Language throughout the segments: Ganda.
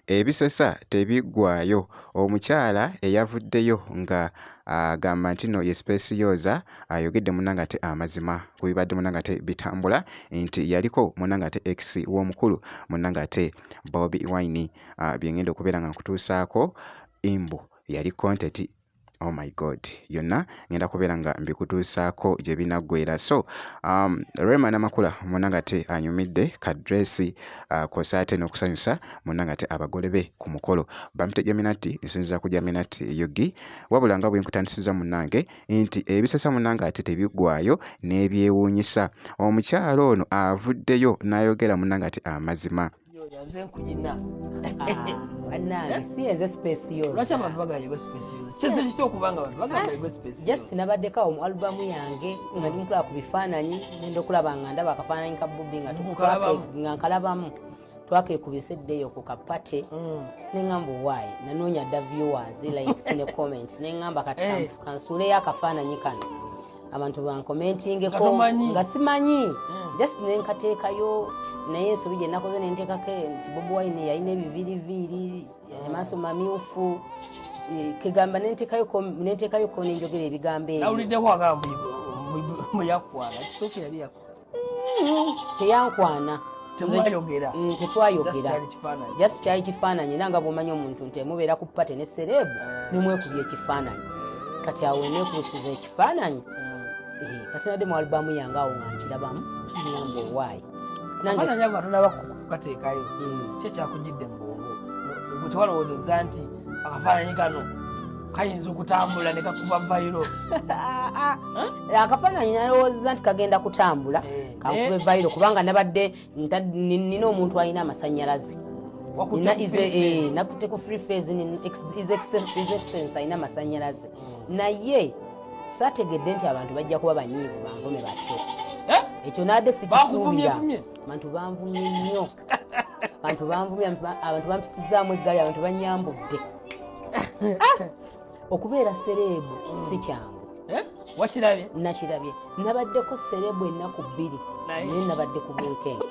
Ebisesa tebiggwaayo. Omukyala eyavuddeyo nga agamba nti nno ye Specioza ayogedde munnange ate amazima ku bibadde munnange ate bitambula nti yaliko munnange ate ex w'omukulu munnange ate Bobi Wine. Bye ngenda okubeera nga nkutuusaako mbu yali content. Oh my God, yonna ngenda kubeera nga mbikutuusaako gye binaggweera. So Rema Namakula munnange ate anyumidde ka dress kw'ossa ate n'okusanyusa munnange ate abagole be ku mukolo. Bampita Jaminati, nsinziira ku Jaminati UG. Wabula nga bwe nkutandisizza munnange nti ebisesa munnange ate tebiggwaayo n'ebyewuunyisa. Omukyala ono avuddeyo n'ayogera munnange ate amazima. Nze nkuyina. Bannange, eh? si yenze space yo. Lwaki abantu bagamba yegwe space yo? Kizibu kitya okuba nga abantu bagamba yegwe space yo? Just nabaddeko awo mu alubamu yange nga ndi mukulaba ku bifaananyi, ngenda okulaba nga ndaba akafaananyi ka Bobi nga nga nkalabamu. Twakekubisa eddeeyo ku kapate. Ne ŋŋamba owaayi, nanoonya dda viewers, likes ne comments, ne ŋŋamba kati Eh. kansuuleyo akafaananyi kano. Abantu bankomentingeko Nga tomanyi. nga simanyi. Just ne nkateekayo, naye ensobi gye nakoze ne nteekako nti Bobi Wine yalina ebiviiriviiri, amaaso mamyufu, kegamba ne nteekayo ko ne njogera ebigambo ebyo. Nawuliddeko agamba mbu yakwana, kituufu yali yakwana? Teyankwana. Temwayogera. Tetwayogera. Just kyali kifaananyi. Just kyali kifaananyi, era nga bw'omanyi omuntu nti emubeera ku party ne celeb, nemwekubya ekifaananyi. Kati awo neekubisiza ekifaananyi. Kati nadde mu alubamu yange awo nga nkirabamu, ngamba owaayi. Nange Akafaananyi ako katonda kukateekayo. Ki ekyakujjidde mu bwongo? Gwe tewalowoozezza nti akafaananyi kano kayinza okutambula ne kakuba viral? Akafaananyi nalowoozezza nti kagenda kutambula, kankube viral, kubanga nabadde nina omuntu alina amasannyalaze. Wakutte Nina ku ize, free phase. Nakutte ku free phase, His Excellency alina amasannyalaze. Naye saategedde nti abantu bajja kuba banyiivu banvume batyo. Ekyo nadde sikisuubira. Bakuvumye vumye? Abantu banvumye nnyo. Abantu banvumye, abantu bampisizaamu eggaali, abantu banyambudde. Okubeera celeb si kyangu. Wakirabye? Nakirabye. Nabaddeko celeb ennaku 2, Naye? naye nabadde ku bunkenke.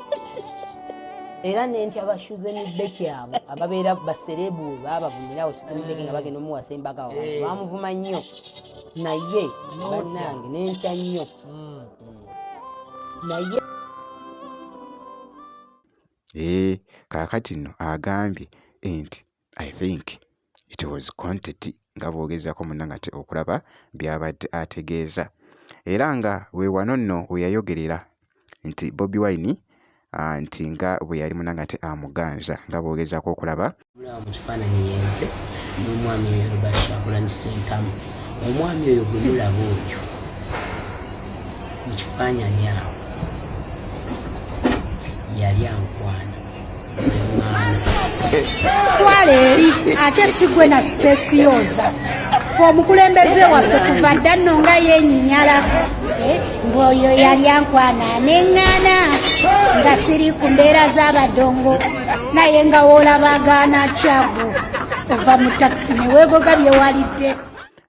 Era nentya ba Susan Becky abo ababeera ba celeb we baabavumirawo Susan Becky nga bagenda omuwasa embaga awo. Baamuvuma nnyo. Naye N'otya. bannange nentya nnyo. Naye Kaakati nno agambye nti I think it was content, nga bw'ogezaako munnange ate okulaba by'abadde ategeeza. Era nga we wano nno we yayogerera nti Bobi Wine, nti nga bwe yali munnange ate amuganza, nga bw'ogezaako okulaba. Mulaba mu kifaananyi yenze n'omwami oyo Robert Kyagulanyi Ssentamu. Omwami oyo gwe mulaba oyo mu kifaananyi awo yali ankwana. Twala eri ate si gwe na Specioza. Fe omukulembeze waffe kuva dda nno nga yeenyinyala. Ng'oyo yali ankwana neŋŋaana nga siri ku mbeera z'abadongo, naye nga woolabagaana kyago ova mu takisi ne weegoga bye walidde.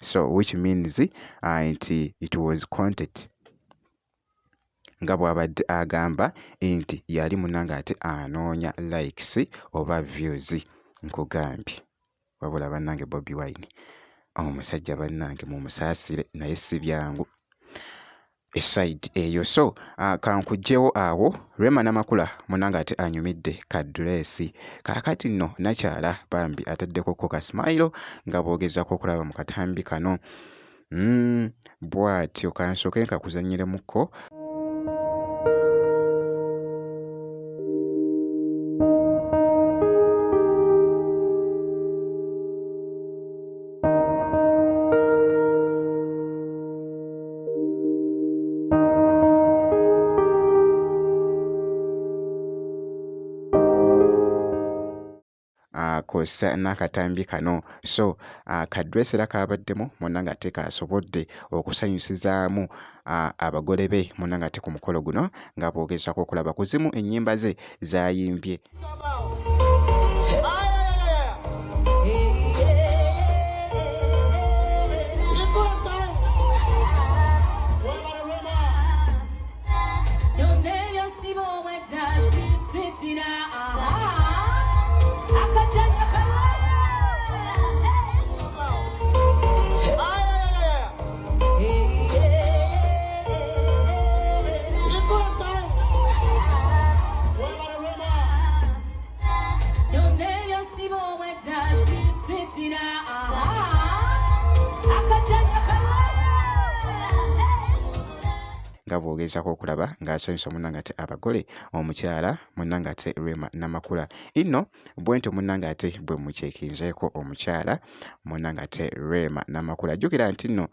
So which means, nti it was content, nga bw'abadde agamba nti yali munnange ate anoonya likes oba views. Nkugambye wabula bannange Bobi Wine omusajja bannange mumusaasire, naye si byangu eside eyo. So kankuggyewo awo. Rema Namakula munnange ate anyumidde ka dress. Kaakati nno nakyala bambi ataddeko ko ka smile nga bw'ogezaako okulaba mu katambi kano. Bw'atyo kansooke nkakuzannyiremukko. Kw'ossa n'akatambi kano. So ka dress era kaabaddemu munnange ate kasobodde okusanyusizaamu abagole be munnange ate ku mukolo guno, nga bw'ogezaako okulaba ku zimu ennyimba ze z'ayimbye. Ogezaako okulaba ng'asanyusa munnange ate abagole omukyala munnange ate Rema Namakula. Inno bwentyo munnange ate bwe mukyekinzeeko omukyala munnange ate Rema Namakula. Jjukira nti nno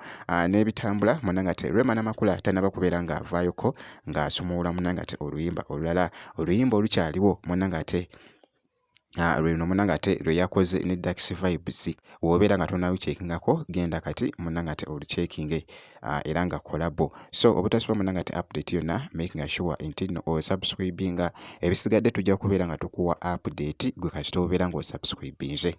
n'ebitambula munnange ate Rema Namakula tannaba kubeera ng'avaayoko ng'asumulula munnange ate oluyimba olulala, oluyimba olukyaliwo munnange ate lweno munange ate lwe yakoze ne Dax Vibes. W'obeera nga tonnaluceekingako genda kati munange ate oluceekinge era nga collabo. So obutasubwa munange ate update yonna making sure nti nno osubscribinga, ebisigadde tujja kubeera nga tukuwa update gwe kasita obeera ng'osubscribinze.